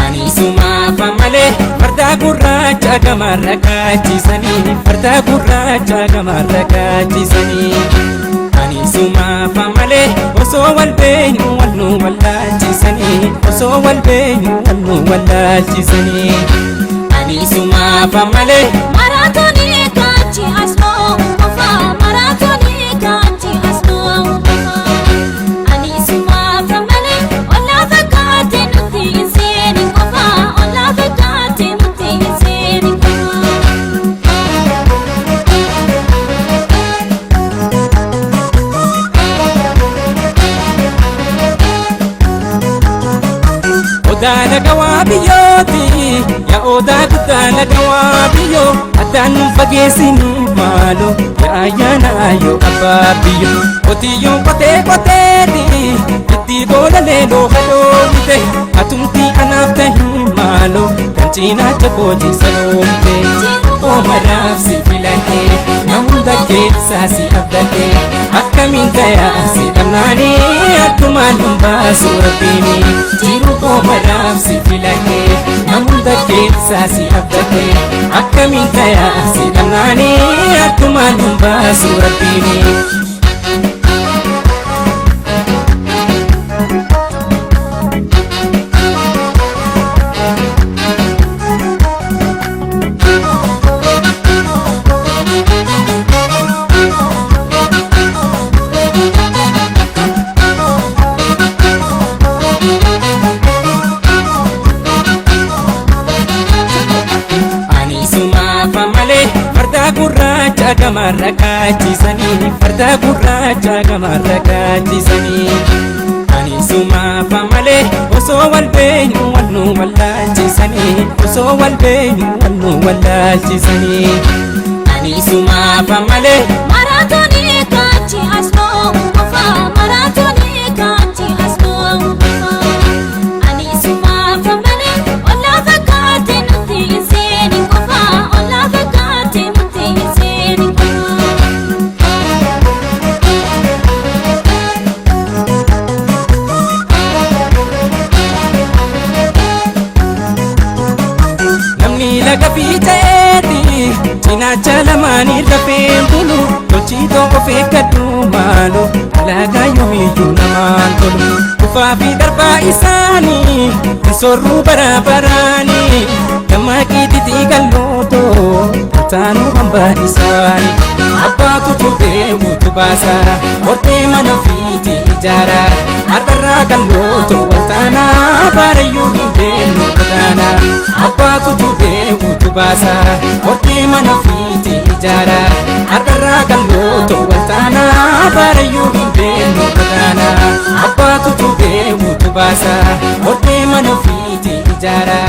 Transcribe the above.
Ani sumaafa malee farda gurraacha gamarra kaachisanii, farda gurraacha gamarra kaachisanii. Ani sumaafa malee osoo wal beenyu wal nu wallaalchisanii, osoo wal beenyu wal nu wallaalchisanii. Ani sumaafa malee. Maraatoonii kaanchi asnoo uumama, maraatoonii kaanchi asnoo uumama. Ani sumaafa malee ollaa fakkaate nuti hin seeni qofa, ollaa fakkaate nuti hin seeni qofa. Odaa lagawaa biyyooti, yaa odaa guddaa lagawaa biyyoo, addaan nu fageessini maaloo, yaa ayyaana yoo abbaa biyyoo. Qotiyyoon qotee qoteeti, itti boolalee looha dhoowwite, atumti anaaf tahi maaloo, kan cinaacha kooti saloomte. Oomanaaf si filadhe, na hunda keessaa si abdadhe, akkamiin tayaa si dhabnaanii, akkumaan hin baasu rabbiini. Jiru oomanaaf si filadhe, na hunda keessaa si abdadhe, akkamiin tayaa si dhabnaanii, akkumaan hin baasu rabbiini. Ani sumaafa malee farda gurraacha gamarra kaachisanii, farda gurraacha gamarra kaachisanii. Ani sumaafa malee osoo wal beenyu wal nu wallaalchisanii, osoo wal beenyu wal nu wallaalchisanii. Ani sumaafa malee. Maraatoonii kaanchi asnoo uumama, maraatoonii kaanchi asnoo uumama. Ani sumaafa malee ollaa fakkaate nuti hin seeni qofa, ollaa fakkaate nuti hin seeni qofa. Namni laga fiixeeti cinaacha lamaanii lafeen bulu, sochii of eeggadhu maaloo, alagaa yoomiyyuu namaan tolu. Kufaa fi darbaa isaanii hin soorruu bara baraanii, dammaqii xixiqqallootoo taanuu hambaa isaanii. Abbaatu tubee utubaasa hortee mana ofiitii ijaara, har'arraa qallootoo waltaanaa baarayyuu hin deemnu godaana. Abbaatu tubee utubaasa hortee mana ofiitii ijaara, har'arraa qallootoo waltaanaa baarayyuu hin deemnu godaana. Abbaatu tubee utubaasa hortee mana ofiitii ijaara.